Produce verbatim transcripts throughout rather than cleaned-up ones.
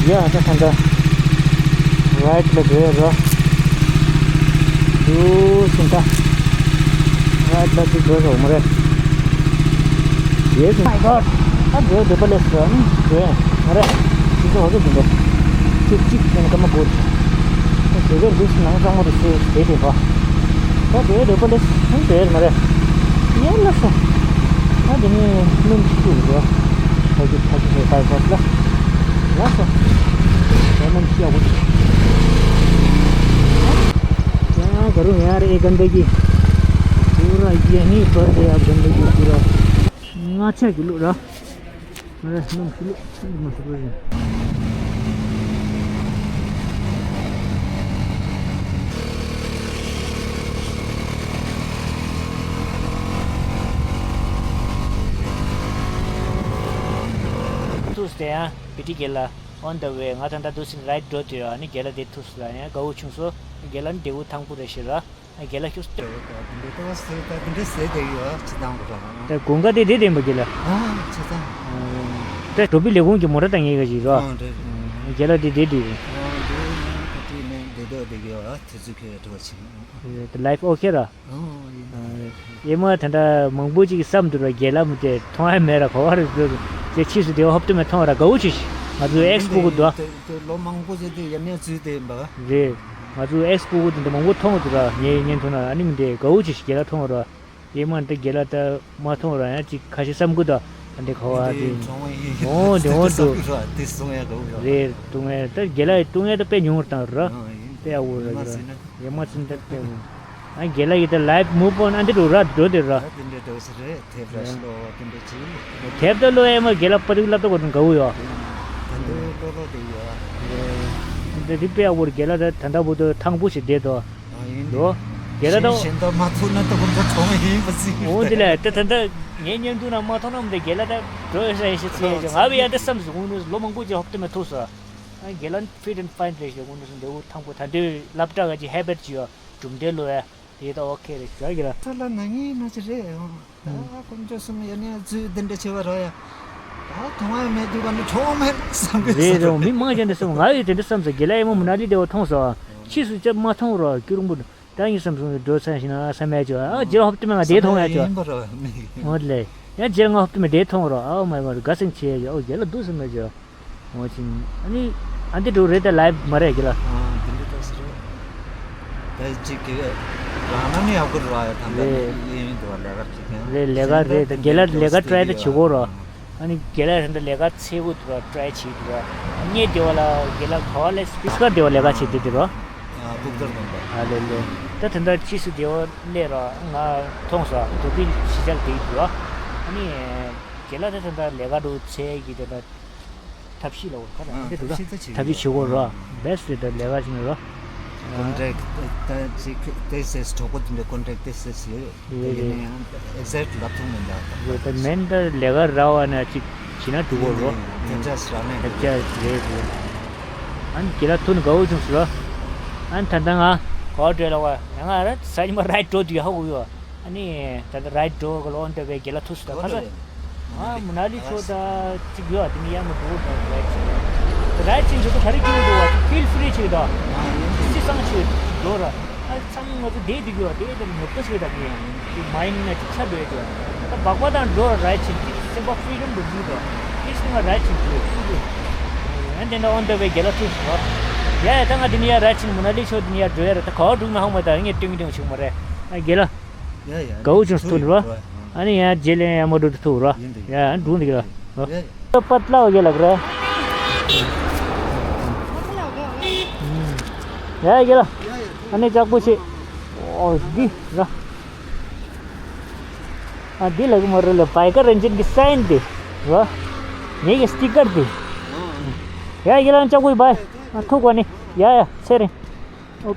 ཡ་ད་ད་ད། རའིཊ་ལ་འགྲོ་ཡ་རོ། ཡུ་སུན་ད། རའིཊ་ལ་ཅིག་འགྲོ་རོགས་མ་རེད། ཡེ་སུ་མའི་གོཌ། ཨ་འགྲོ་འདོད་པ་ལས་སོ་ཨ་ནི་འགྲོ་ཡ་མ་རེད། ཅིག་ཏུ་ཧོ་ཟོ་འདུག་འདུག་ཅིག་ཅིག་ཡང་སྐར་མ་དགུ། ད་ཟེར་བའི་ལུགས་སུ་ནང་གཙང་མ་རུ་སོས་བསྡད་དེ་བ། ད་འགྲོ་འདོད་པ་ལས་ཨ་ནི་འགྲོ་ཡ་མ་རེད། ཡ་ལ་སོ། ད་དེ་ནས་སྣུམ་ཅིག་བཅུག་འགྲོ། ཕ་གི་ཕ་གི་ཧེ་ཧེ་ཧོ་ལ། ལ་སོ། ད་སྣུམ་ཅིག་ཡག་པོ་ཅིག་ཡང་ག་རུ་ཡང་རེ་གན་པ་གི། ཏུ་ར་ཡ་ནི་པར་དེ་ཡ་གན་པ་གི་ཏུ་ར། ང་ཆ་གི་ལུག་ར། ང་ར་སྣུམ་ཅིག་ལུག་སྣུམ་ཅིག་མ་ཐུབ་ར། ཐུགས་དེ་ཡང་བི་ཏི་གེ་ལ། On the way། ང་ད་ལྟ་འདུག་སེ་རའིཊ་འགྲོ་དུས་ཨ་ནི་རྒན་ལགས་དེ་ཐུག་སོང་ལ་ཡང་དགའ་བོ་བྱུང་སོང་། རྒན་ལགས་ནི་བདེ་བོ་ཐང་པོ་རེད་ཤག་ར། རྒན་ལགས་ཁྱོད་ཚོ། དེ་འདྲ་ཟེར་ད་དེ་འདྲ་ཟེར་བསྡད་ཡོད་ཨ། སྤྱིར་བཏང་གི་ར། ད་དགུན་ཁ་དེ་བསྡད་བསྡད་ཡིན་པ་རྒན་ལགས། ཨ་སྤྱིར་བཏང་། ད་འགྲོ་བའི་ལས་ཁུངས་ཀྱི་མོ་ཊ་བཏང་མཁན་ག་ཞིག་ར། ཨ་འདྲ་རེད། རྒན་ལགས་དེ་བསྡད་བསྡད་ཡོད། ཨ་འདྲ་ད་དེ་ནས་བསྡད་བསྡད་བསྡད་ཡོད་ཨ། དུས་ཚོད་ཁྱོད་འགྲོ་བ་ཕྱིན། ད་ལའིཕ་ཨོ་ཁེ་ར། ཨོ་ཡིན། ཨེ་མ་ད་ལྟ་མང་པོ་ཅིག་བསམ་འདུག་ར། རྒན་ལགས་མི་དེ་མཐོང་ཡ་མེད་ར། ག་བ་རེད་འདུག་ཅེས་ཕྱིས་སུ་དེ་ཧོབ་ཏེ་མེད་མཐོང་ར། དགའ་བོ་བྱས་ཤག་ང་ཚོ་ཨེགས་ཕྲུ་གུ་འདུག་ཨ། དེ་དེ་ལོ་མང་པོ་ཟེར་དུས་ཡ་ནས་འཛུལ་བསྡད་ཡིན་པ། རེད། ང་ཚོ་ཨེགས་ཕྲུ་གུ་དེ་འདྲ་མང་པོ་མཐོང་འདུག་ར། ངའི་བརྙན་ཐུང་ན་ཨ་ནི་མི་དེ་དགའ་བོ་བྱས་ཤག་རྒན་ལགས་མཐོང་ར། ཨེ་མ་ད་རྒན་ལགས་ད་མ་མཐོང་ར་ཡང་ཅིག་ཁ་ཤས་བསམ་གི་འདུག་ཨ་འདི་ག་བ་དེ། འདི་གྲོང་བ་ཡིན། འོ་དེ་འོ་འདུག་དེ་བསམ་གི་ར། དེ་སོང་ཡ་དགའ་བོ་ར། རེད། ཀྲུང་ཨེ་ད་རྒན་ལགས་ཀྲུང་ཨེ་ད་དཔེ་ཉུང་བར་བཏང་ར། ཨ་ཡིན། དཔེ་ཡག་པོ་ར། ཡ་མ་ཟིན་ན། ཡ་མ་ཟིན་ད་དཔེ། ཨ་རྒན་ལགས་ཡིན་ད་ལའིཕ་མུབ་ཨོན་ཨ་འདི་འགྲོ་ར་འགྲོ་དེ་ར། ཨ་དེ་འདྲ་འགྲོ་ས་རེད། དེབ་ར་ཤི་ལོ་དེ་འདྲ་ཅིག་དེབ་ད་ལོ་ཨེ་མ་རྒན་ལགས་པ་ཏིག་སློབ་གྲྭ་གོ་དང་དགའ་བོ་ཡོད། ད་འདི་ལོ་ལོ་དེ་ཡོད། འདི་དཔེ་ཡག་པོ་ར། རྒན་ལགས་ད་ད་ལྟ་བུ་ད་ཐང་པོ་ཞིག་བསྡད་དོ། ཨ་ཡིན། ལོ། རྒན་ལགས་ད། གཞན་གཞན་དག་མ་ཐུག་ན་ད་ཁོང་ཚོ་གྲོངས་ཡིན་པ་ཟིན། འོ་འདི་ལས་ད་ད་ད་ངའི་བརྙན་ཐུང་ན་མ་མཐོང་ན་མི་འདྲ། རྒན་ལགས་ད་འགྲོ་ཡོད་ས་ཡིན་ཤེས་ཚེ་ང་བས་ཡང་ད་བསམ་སོང་། དངོས་གནས་ལོ་མང་པོ་ཅིག་ཧོབ་ཏེ་མེད་ཐུག་སོང་། ཨ་རྒན་ལགས་ཕིཊ་ཨེན་ཕའིན་རེད་ཤག་དངོས་གནས་སུ་འདྲ་བོ་ཐང་པོ། ད་འདི་སློབ་གྲྭ་ག་ཅིག་ཧེ་བེཊ་ཅིག་ཡོད། གྲུབ་འབྲས་ལོ་ཡ་དེ་ད་ཨོ་ཁེ་རེད་ཤག་རྒན་ལགས། ད་ལ་ན་ངའི་ན་ཅི་རེད་ཨང་། ད་ཁོང་ཚོ་གསུམ་ཡ་ནས་འཛུལ་འདི་འདྲ་བྱེད་པ་ར་ཡ། ད་མཐོང་ཡ་མེད་དུས་ག་ནས་གྲོངས་མེད་བསམ་གི། རེད་རེད། མི་མང་ཆེ་འདི་བསམ། ང་ཡི་དེ་འདྲ་བསམ་སོང་། རྒན་ལགས་ཨེ་མ་མ་ན་ལི་བསྡད་པ་མཐོང་སོང་། ཕྱིས་སུ་ཅིག་མ་མཐོང་ར། སྐྱིད་རུང་པོ། ད་ཡིན་བསམ་སོང་། འགྲོ་ཚར་ཞིག་ན་བསམ་ཡ་ཅིག་ཨ་རྗེས་ལ་ཧོབ་ཏེ་མེད། ང་དེ་མཐོང་ཡ་ཅིག་ཡིན་པ་ར་མི། འོ་དེ་ལས་ཡང་རྗེས་ལ་ང་ཧོབ་ཏེ་མེད་དེ་མཐོང་ར། ཨ་མ་མ་དགའ་སེམས་ཆེ་ཡ་ཅིག་ཨོ་རྒན་ལགས་འདུག་བསམ་ཡ་ཅིག་འོ་ཅིང་ཨ་ནི་ཨ་འདི་འགྲོ་རེད། ད་ལའིཕ་མ་རེད་རྒན་ལགས། ཨ་འདི་འདྲ་ད་ཟེར་རོ། ད་ཅིག་གི་རང་ན་ནི་ཡག་པོ་རེད་བ། ཡ་ད་ད་རེད། ཡིན་འདུག་བ། ལས་ཀ་ཅིག་ཡང་རེད། ལས་ཀ་རེད། ད་རྒན་ལགས་ལས་ཀ་ཊི་རའི་ད་བྱེད་དགོས་རོ། ཨ་ནི་རྒན་ལགས་ད་ལས་ཀ་འཚོལ་གི་འདུག་ར། ཊི་རའི་བྱེད་འདུག་ར། ངས་དེ་བ་ལ་རྒན་ལགས་ག་བ་ལས་སྤིས་ཀར་དེ་བ་ལས་ཀ་བྱེད་དེ་དེ་རོ། ཨ་ཕུག་དར་དགོན་པ། ཨ་ལེ་ལེ། ད་དེ་འདྲ་ཕྱིས་སུ་དེ་བ་སླེབས་ར་ང་མཐོང་སོང་། འདུག་གི་ཕྱི་རྒྱལ་དེ་འདུག་ར། ཨ་ནི་རྒན་ལགས་ད་དེ་འདྲ་ལས་ཀ་འདུག་འཚོལ་གི་དེ་འདྲ། ཐབས་ཤེས་ལ་འོ་ཁ་ཨ་ར་དེ་འདུག་ཐབས་ཤེས་ད་བྱེད་ཐབས་ཤེས་དགོས། བྱེད་དགོས་ར། ཨ་བེ་སི་ཊི་རེད། ད་ལས་ཀ་བྱེད་ན་ར། ཀོན་ཊེག་ཊི་ད་ཅིག་ཏེ་སེ་སི་གྲོགས་པོ་དེ་འདྲ་ཀོན་ཊེག་ཊི་ཏེ་སེ་སི་ཡོད། རེད་དེ་ཡིན་རེད། ན་ཡང་ཨེག་ཟེག་ཊི་ལབ་ཐུབ་མི་འདུག་རེད། ད་མེན་ད་ལས་ཀ་རག་པ་ན་ཅིག་བྱེད་ན་འགྲིག་གོ་ར། ཐེབས་ཆག་རག་ནས་ཐེབས་ཆག་རེད་རེད། ཨ་ནི་རྒན་ལགས་ཐུག་ནས་དགའ་བོ་བྱུང་སོང་ར། ཨ་ནི་ད་ལྟ་ང་ག་བ་འགྲོ་ལ་བ་ཡང་ང་ར་ས་ཉི་མ་རའིཌ་འགྲོ་དུས་ཧ་གོ་ཡོད། ཨ་ནི་ད་ལྟ་རའིཌ་འགྲོ་གི་ལོ་འདྲ་བའི་རྒན་ལགས་ཐུག་སོང་། ད་ཁ་ས། ཨ་མུ་ན་ལི་ཕྱོགས་ད་ཅིག་ཡོད། དེ་ནི་ཡང་མི་འདུག་ད་རའིཌ་བྱེད། རའིཌ་བྱེད་འགྲོ་གི་ག་རེ་སྐྱིད་འདུག་བ། ཕིལ་ཕི་རི་བྱེད་ད། སི་སང་བྱེད་འགྲོ་ར། ཨ་ཚང་མ་ང་ཚོ་བསྡད་འདུག་གི་བ། དེ་ད་ནུབ་ཏོ་བྱེད་ད་གི་ཡང་མའིན་ན་ཅིག་ཆ་འདོད་ཀྱི་བ། ད་སྦག་སྦག་དང་འགྲོ་ར་རའིཌ་བྱེད་ཅིག་སེམས་པ་ཕི་རི་ཌམ་འགྲོ་གི་ད། ཨིས་ང་རའིཌ་བྱེད་འགྲོ་ཡ་དེ་འདྲ་འོན་ཏེ་བའི་རྒན་ལགས་ཐུག་སོང་བ། ཡ་ཡ་ད་ང་དེ་ནི་ཡ་རའིཌ་བྱེད་མུ་ན་ལི་ཕྱོགས་དེ་ནི་ཡ་འགྲོ་ཡ་ར། ད་ག་བ་འགྲོ་ན་ཧང་མ་ད་ངས་སྟོན་གི་སྟོན་གི་བྱུང་མ་རེད། ཨ་རྒན་ལགས། ཡ་ཡ། དགའ་བོ་བྱུང་སོང་། ཐུག་རེད་བ། ཨ་ནི་ཡང་རྗེས་ལ་ཡང་མ་འགྲོ་དུ་ཐུག་རེད་བ། ཡ་འགྲོ་འདི་ག་ལ། ཡ་ཡ། པ་ཏི་ལ་བ་ག་ལ་ག་རེད། ཡ་ཡ་ག་ལ། ཨ་ནི་ལྕགས་པོ་ཆེ། ཨོ་འདི་ར། ཨ་འདི་ལ་གི་མ་རེད་ལ། བའི་ཀར་རེན་ཇར་གི་སའིན་འདི་ར། ངེད་ཀྱི་སི་ཊི་ཀར་འདི། ཡ་ག་ལ་ལྕགས་པོ་ཡི་བའི། ཨ་ཐུག་གོ་ནི། ཡ་ཡ་ཚེ་རིང་། ཨོ་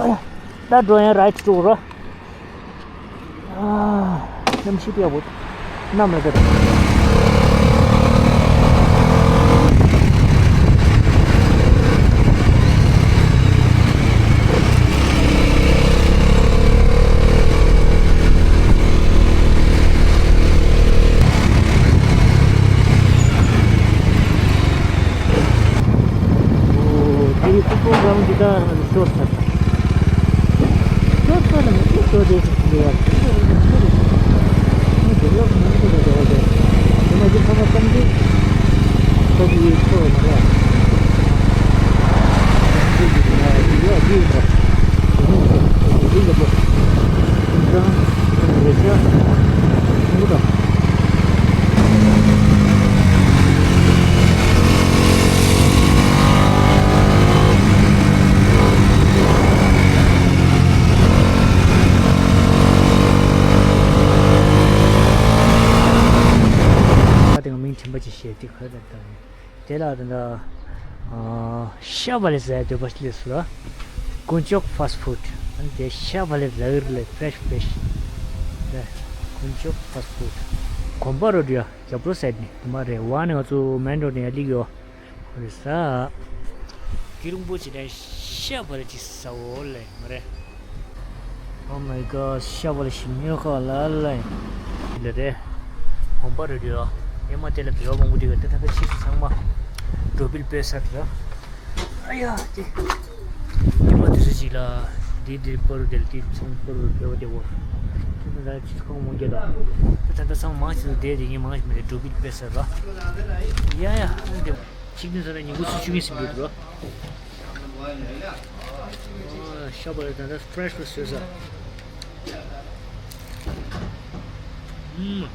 ཁེ། ད་འགྲོ་ཡང་རའིཌ་འགྲོ་ར། ཨ་གནམ་གཤིས་དཔེ་ཡག་པོ། གནམ་ལ་དེ་ར། འདི་ད་ཤོར་ཚར། ཤོར་ཚར་ལ་མི་ཤོར་ཤོར་དེ་ཤོར་ཡ། ཤོར་ཤོར་ཤོར་ཤོར་ཤོར་ཤོར་ཤོར་ཤོར། དེ་ལ་མི་ཤོར་ཤོར་ཤོར་ཤོར། དེ་མ་གི་ཐ་མ་བསམ་གི་ཐོབ་ཡི་ཐོབ་མ་རེད། འདི་ཡ་འདི་ཡ་འདི་ཡ་འདི་ཡ་འདི་ཡ། ད་དེ་སྔ་མིང་དྲན་པ་ཅིག་བཤད་དེ་ག་རེ་ད། དེ་ལ་ད་ལྟ་ཤ་བ་ལེ་ཟ་ཡ་འདོད་པ་སླེབས་སོང་ལ། དཀོན་མཆོག་ཕ་སི་ཊི་ཕུཌ། ཨ་ནི་དེ་ཤ་བ་ལེ་ཟ་གི་རེད་ལེ། ཕེ་རེ་ཤི་ཕེ་ཤི་ལེ། དཀོན་མཆོག་ཕ་སི་ཊི་ཕུཌ། གོམ་པ་རོ་ཌི་ཡ་རྒྱབ་རོ་སའིཌ་ནས་དུ་མ་རེད། ཝ་ནི་ང་ཚོ་མེན་རོ་ཌི་ནས་ཡར་སླེབས་ཡོད། ཁོ་རེ་ཟ། དགེ་སློང་པོ་ཅིག་ནས་ཤ་བ་ལེ་ཅིག་ཟ་འོ་ལེ་མ་རེད། Oh my god, ཤ་བ་ལེ་ཞིམ་ཉོ་ཁ་ལ་ལེ། ལེ་རེད། གོམ་པ་རེ་རེད་ཨ། ཨེ་མ་དེ་ལ་བེ་བ་མང་པོ་འདུག་ག་ད་ད་ད་ཕྱིས་སུ་ཚང་མ་འགྲོ་བིལ་པེ་ས་རེད་ཨ། ཨ་ཡ་དེ། ཨེ་མ་དུས་ཚོད་ཅིག་ལ་དེ་དེ་པ་རུ་དེ་ལ་དེ་ཚོང་པ་རུ་བེ་བ་དེ་བོ། དེ་ད་ད་ཕྱིས་སུ་ཁོང་མང་རྒྱ་ད། ད་ད་ད་ཚང་མ་མང་ཆེ་ཚོ་དེ་དེ་ངས་མང་ཆེ་མ་རེད། འགྲོ་བིལ་པེ་ས་རེད་ཨ། ཡ་ཡ་ཨ་འདི། ཆིག་ནི་ཟ་ན་ཉིན་གུང་སུ་ཆུ་ངེས་སིམ་རེད་འདུག་ར། ཤ་བ་ལེ་ད་ལྟ་ཕེ་རེ་ཤི་ལ་བཟོས་ས། ཨུམ།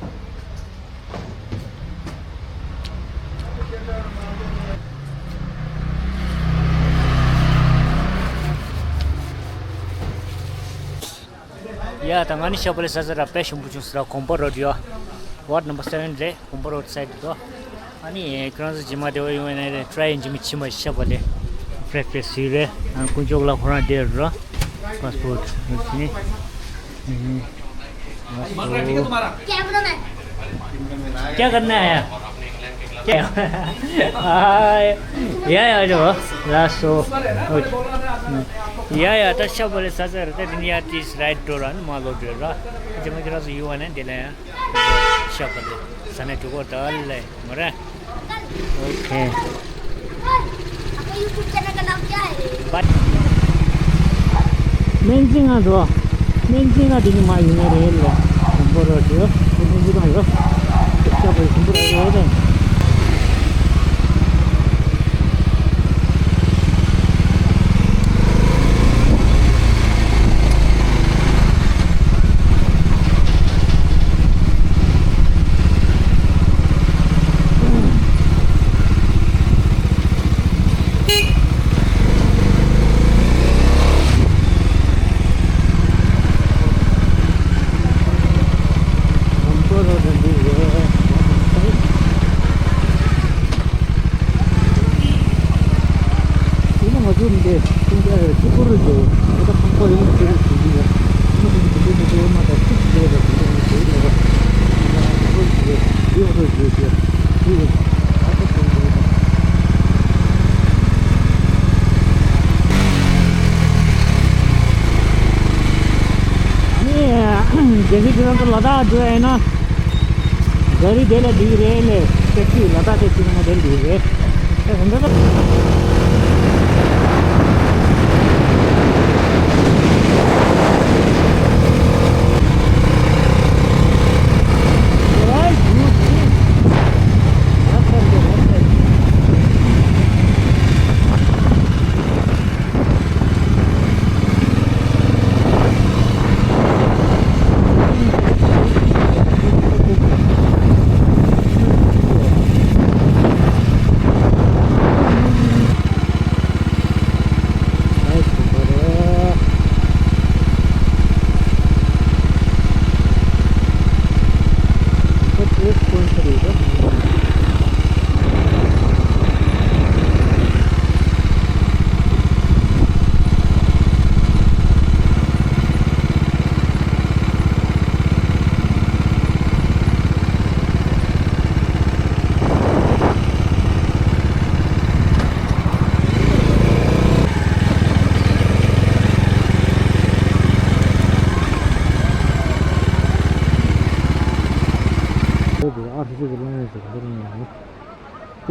ཡ་ད་ང་ནི་ཤ་བ་ལེ་ཟ་ཟ་ར་དཔེ་ཞིམ་པོ་བྱུང་སོང་ར། གོམ་པ་རོ་ཌི་ཡ། ཝར་ཌི་ནམ་བར་སེ་བེན་རེད། གོམ་པ་རོ་ཌི་སའིཌ་དུ། ཨ་ནི་ཁྱེད་རང་ཚོ་རྗེས་མ་དེ་བ་ཡོང་བ་ཡིན་ན་ཊ་རའི་ཡིན་རྗེས་མ་ཕྱི་མ་ཤ་བ་ལེ་ཕེ་རེ་ཤི་ཕེ་ཤི་ཟོས་རེད། ཨ་དཀོན་མཆོག་ལ་ཁོ་རང་བསྡད་ར། ཕ་སི་པོ་ཊི་ཡོད་ཟེར་ནས། ཨུ་ཧུ། क्या करना है? क्या? ཡ་ཡ་ཇོ་ལ་སོ། ཡ་ཡ་ད་ཤ་བ་ལེ་ཟ་ཟ་རེད། ད་དེ་ནི་ཡ་ཏིས་རའིཊ་འགྲོ་ར་ནི་མ་ལོ་འགྲོ་ར། རྗེས་མ་ཁྱེད་རང་ཚོ་ཡུལ་བ་ནས་འདི་ལ་ཡ། ཤ་བ་ལེ་ཟ་ནས་འགྲོ་གོ་ད་ལེ་མ་རེད། ओके। आपका YouTube चैनल का नाम क्या है? बाय। སྨན་རྩིས་ང་འགྲོ། སྨན་རྩིས་ང་དེ་ནི་མ་ཡིན་ན་རེད་ལ། གོམ་པ་རོ་ཅིག་ཡོད། སྨན་རྩིས་ང་ཡོད། ལྕགས་པའི་གོམ་པ་རོ་ཡོད་དེ། རྒྱལ་སྲིད་ཁྱེད་རང་ཚོ་ལ་དྭགས་འགྲོ་ཡ་ཡིན་ན། ག་རི་དེ་ལ་འགྲིག་རེད་ལས། ཊེག་སི་ལ་དྭགས་ཊེག་སི་ཁང་དེ་ལ་འགྲིག་རེད། ཨེ་ཧོན་ད་ད། དེ་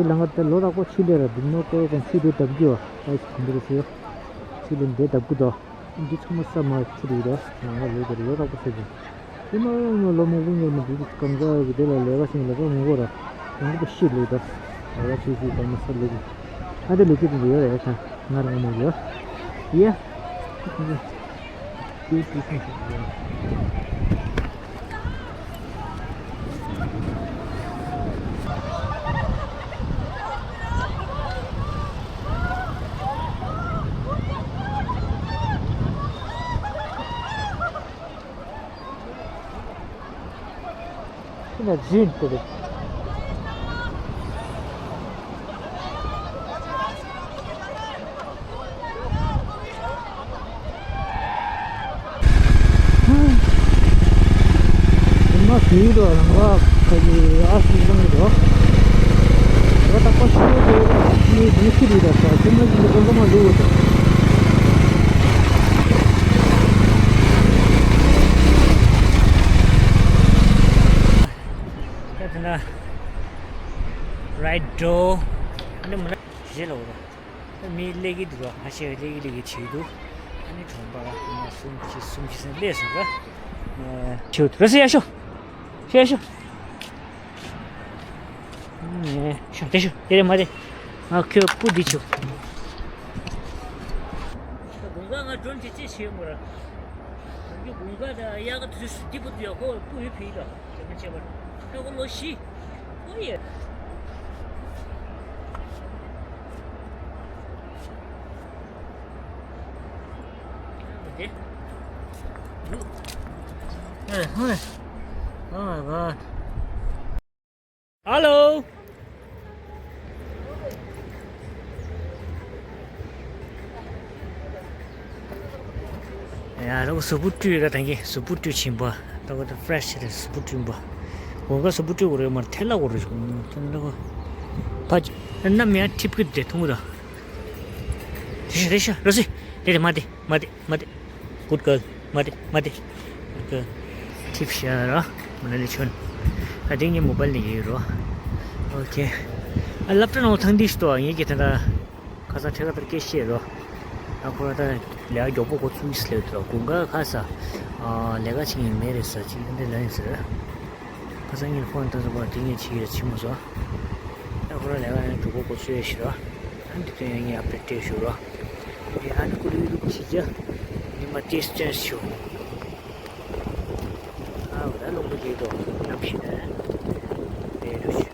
ལམ་ཁ་དེ་ལོ་རག་པོ་ཆུ་ལས་ར་འདུག་ནོ་ཀོ་གོང་ཆུ་དེ་བརྡབ་རྒྱུ་བ་ཨ་ཁོང་ཚོ་ཟེར། ཁྱེད་ལ་འདི་ལྡབ་དགུ་དང་། འདི་ཚང་མ་ས་མ་ཁྱེར་ཡོད་ད། ང་ལ་ལོས་དེར་ཡོད་རག་པ་ཟེར་གྱི། དེ་མ་ཡོང་ན་ལོ་མང་པོ་ཉོར་མ་འདུག་གང་ག་གི་དེ་ལ་ལས་ཀ་ཞིག་ལས་ཀ་མང་པོ་ར། མང་པོ་ཤེས་ལོས་ད། ལས་ཀ་ཆུ་ཆུ་གང་མ་ས་ལས་གི། ཨ་དེ་ལས་ཀྱི་དེ་ཡོད་ར་ཡ་ཐང་ང་རང་མ་ཡོད། ཡ། དེ་དེ་སོང་ཞིག་ཡོད། ཁྱེད་ན་རྫུན་དེ་རེད། མ་བུའི་རོ་རང་བ་ཁ་ཡི་ཨ་སུ་རང་རོ། རོ་ད་ཁོ་ཤི་རོ་ནི་མི་ཁི་རི་ར་ས་ཁྱི་མ་ཡི་རོ་མ་ལུ་རོ། ད་ཐ་ན་རའིཊ་འགྲོ། ཨ་ནི་མ་ན་ཞེ་ལོ་རོ། མི་སླེབས་ཀྱི་འདུག་ར། ཧ་ཤེ་སླེབས་ཀྱི་སླེབས་ཀྱི་བྱེད་འདུག་ཨ་ནི་གྲོང་པ་ལ་མ་གསུམ་བཞི་གསུམ་བཞི་ཟིན་སླེབས་སོང་ར། ཨ་ཁྱོད་ར་སེ་ཡ་ཤོ། ཤེ་ཡ་ཤོ། ཨ་ཤོ་དེ་ཤོ་དེ་རེ་མ་རེ། ང་ཁྱོད་སྤུ་འདི་ཆུ། དགུན་ཁ་ང་སྒྲོན་དེ་ཅི་བྱེད་མོ་ར། དགུན་ཁ་དགུན་ཁ་དང་དབྱར་ཁ་དུས་སུ་སྐྱིད་པོ་འདུག་ཡ། ཁོ་སྤུ་ཡོད་ཕིག་ལ། དེ་མ་བྱས་པར་ད་ཁོ་ལོ་བཞི། ཨོ་ཡེ། Oh my god. Hello. ཡ་རོགས་གཟུགས་པོ་བཀྲུས་ར་དང་གི་གཟུགས་པོ་བཀྲུས་ཕྱིན་པ། ད་གོ་ད་ཕི་རེ་ཤི་རེད། གཟུགས་པོ་བཀྲུས་པ། གོ་ག་གཟུགས་པོ་བཀྲུས་གོ་རེད་མར་ཐལ་ལ་གོ་རེད་ཤོག་ཐལ་ལ་གོ། ཕ་ཅི་ནམ་ཡང་ཁྲིབ་ཀི་དེ་ཐུང་གི་ད། རེ་ཤ་རེ་ཤ་རོ་སི་རེ་རེ་མ་དེ་མ་དེ་མ་དེ། Good girl. མ་དེ་མ་དེ། Good girl. ཁྲིབ་ཤ་ར། མ་ན་ལི་ཆོན། ཨ་དེ་ངའི་མོ་བལ་ནས་ཡིན་རོ། ཨོ་ཁེ། ཨ་སློབ་གྲྭ་ནང་ཐང་དིས་ཏོ་ངེད་ཀྱི་ད་ད། ཁ་སང་ཁྲེ་ཁ་ལྟར་སྐད་བཤད་རོ། ཨ་ཁོ་ར་ད་ལས་ཀ་མགྱོགས་པོ་འགོ་ཚུགས་ཀྱི་ལས་འདུག་དགུན་ཁ་ཁ་ས། ཨ་ལས་ཀ་བྱེད་མཁན་མེད་རེད་ས་ཅིག་འདི་ལ་ཡིན་ཟེར། ཁ་སང་ངས་ཕོན་བཏང་ས་པ་དེ་ངས་བྱེད་ཀྱི་རེད་ཕྱི་མོ་ཟོ། ཨ་ཁོ་ར་ལས་ཀ་ཡང་མགྱོགས་པོ་འགོ་ཚུགས་ཡ་ཞིག་རོ། ཨ་འདི་དོན་ཡང་ངས་ཨབ་ཌེཊ་སྤྲད་ཞུ་རོ། ཨེ་ཨ་ནི་ཀུ་ལུ་ཡུ་ལུ་ཀུ་ཤི་ཅ། ནི་མ་ཏེས་ཅན་ཞུ། ཨ་འོ་ད་ལུང་པ་དེ་དོ་ནམ་ཤི་ན། དེ་རུ་ཤི།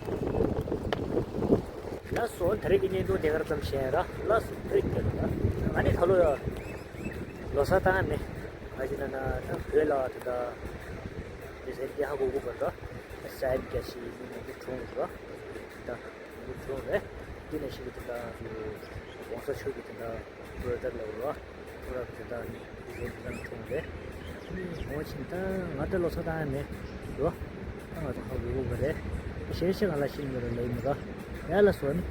ལགས་སོ། ད་རེས་ཀྱི་བརྙན་ཐུང་དེ་གར་ཙམ་བཞག་ཡ་ར། ལགས་སོ། ཁྱེད་ཀྱི་ད་ང་ནི་ད་ལོ་ཡ། ལོ་གསར་བཏང་ཡ་མེད། ང་ཅི་ན་ན་ད་བོད་ལ་ད་ད་དེ་ཟེར་གྱི་ཧ་གོ་གོ་བར་ད་ས་ཡ་བརྒྱ་ཞིག་མི་མང་པོ་གྲོངས་འདུག་ར། ད་མང་པོ་གྲོངས་རེད། དེ་ནས་ཞིག་གི་ད་ད་གོང་ས་མཆོག་གི་ད་ད་བོད་ད་ལ་ར། ཁོ་ར་དེ་དག་ནི་དེ་ཚོ་དེ་དག་ཁྲོམ་རེད། ཨ་ནི་ངོ་ཆེན་ད་ང་ད་ལོ་ཚོད་བཏང་ཡ་མེད་འགྲོ། ད་ང་ཚོ་ཧ་གོ་གོ་ག་རེད། ཤེས་ཤེས་ང་ལ་ཤེས་མི་རུ་ལེ་མི་ར། ཡ་ལ་སོ་ནི།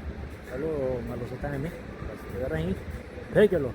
ད་ལོ་ང་ལོ་ཚོད་བཏང་ཡ་མེད། ད་ཚོ་དེ་ག་རང་ཡིན། བོད་རྒྱལ་ལོ།